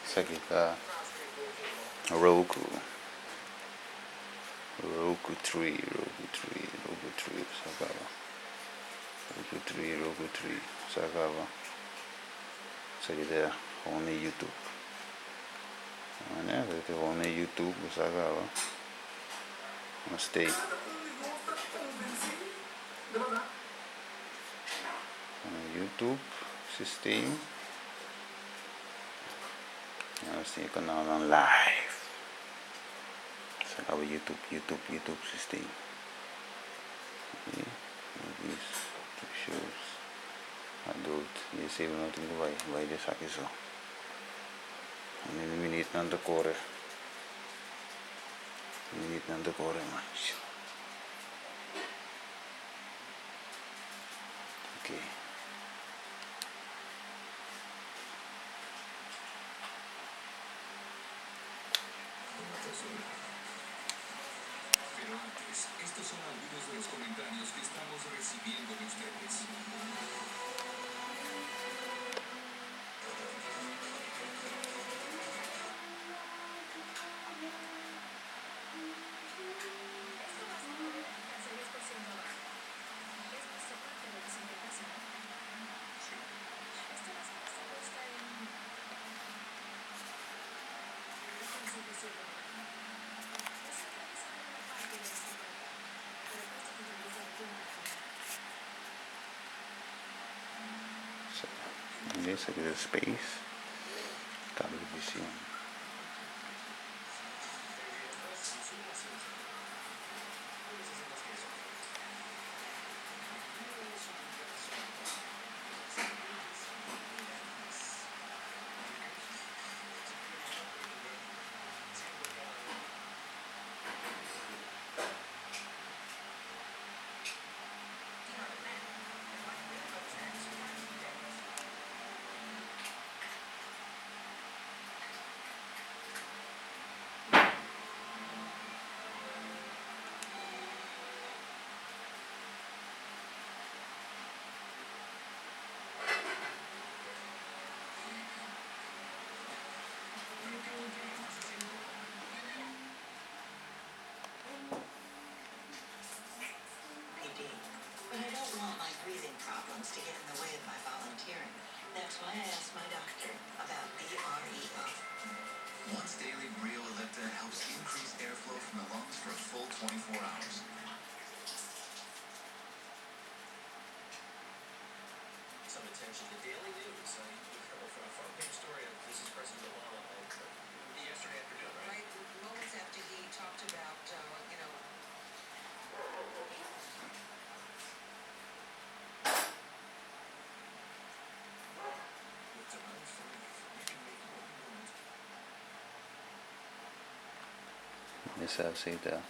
Esaki ta Roku. Roku 3, Roku 3, Roku 3, sa kaba. Roku 3, Roku 3, sa kaba. Esaki ta gewoon na YouTube. Esaki ta gewoon na YouTube, sa kaba. Nos stay. YouTube systeem. Nos tin e kanalnan live. Sa kaba YouTube, YouTube, YouTube systeem. Movies, shows, adult. Di esei bo no tin ku bai, bai di esaki so. Mi minitnan ta kore. Minitnan ta kore man. Okay. Pero antes, estos son algunos de los comentarios que estamos recibiendo de ustedes. Esaki ta space Cablevisión. Esaki ta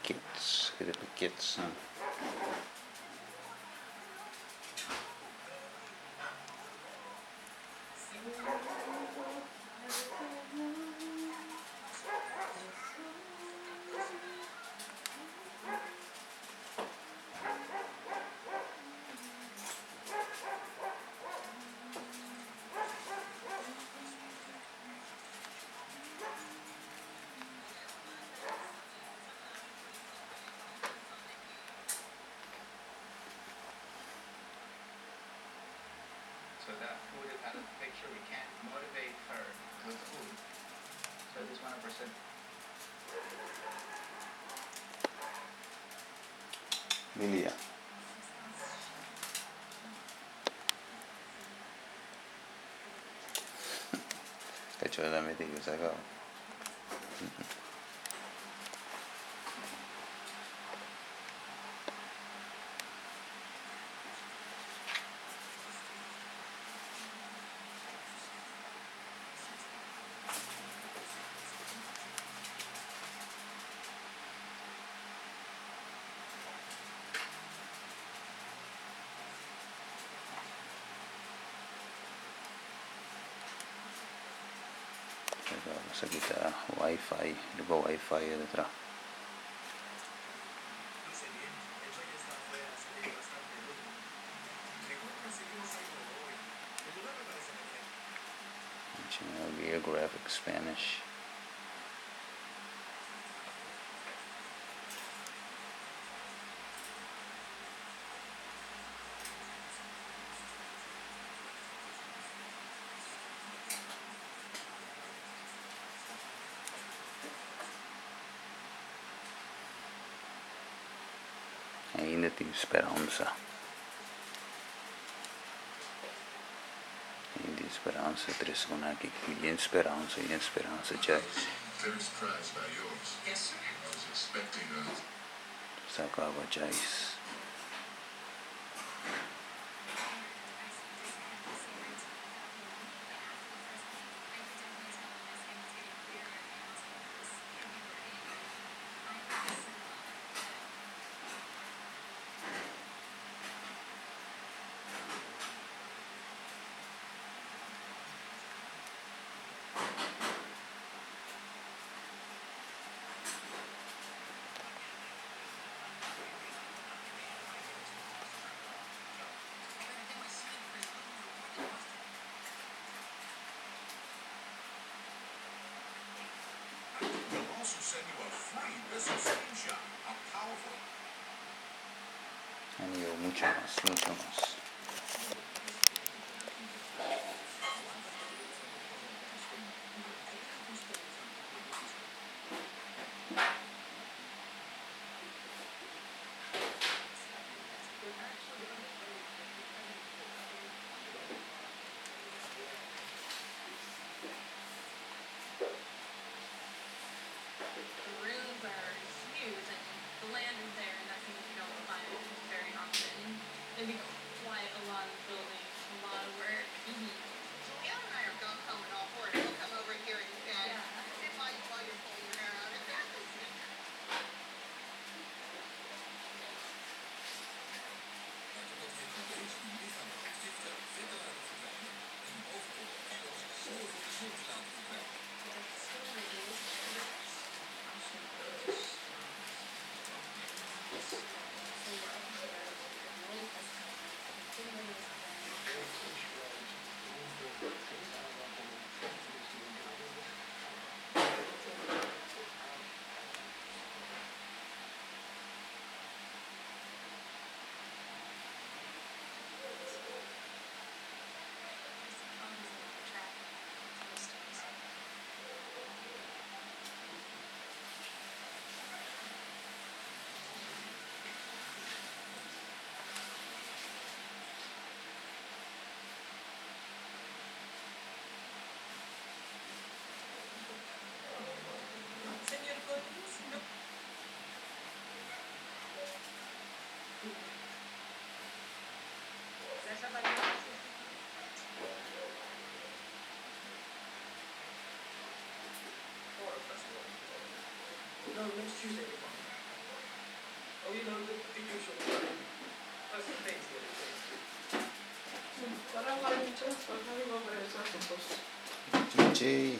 kids, esaki ta pa kids nan. So that food is out of the picture. We can't motivate her with food. So I just want to present. Milia. Cacho tambe tin cu saca. Esaki ta wifi, riba wifi e ta traha. National Geographic Spanish. Ainda tin speransa. Ainda tin speransa, tres con aki cu yen speransa, yen speransa djai. Sa caba djais. Anyway, mucho mas, mucho mas. Chuchi.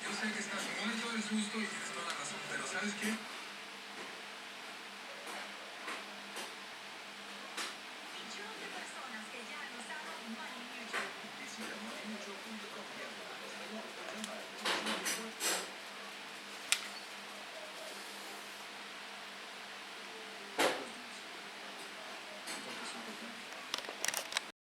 Yo sé que estás muerto del susto y tienes toda la razón, pero ¿sabes qué?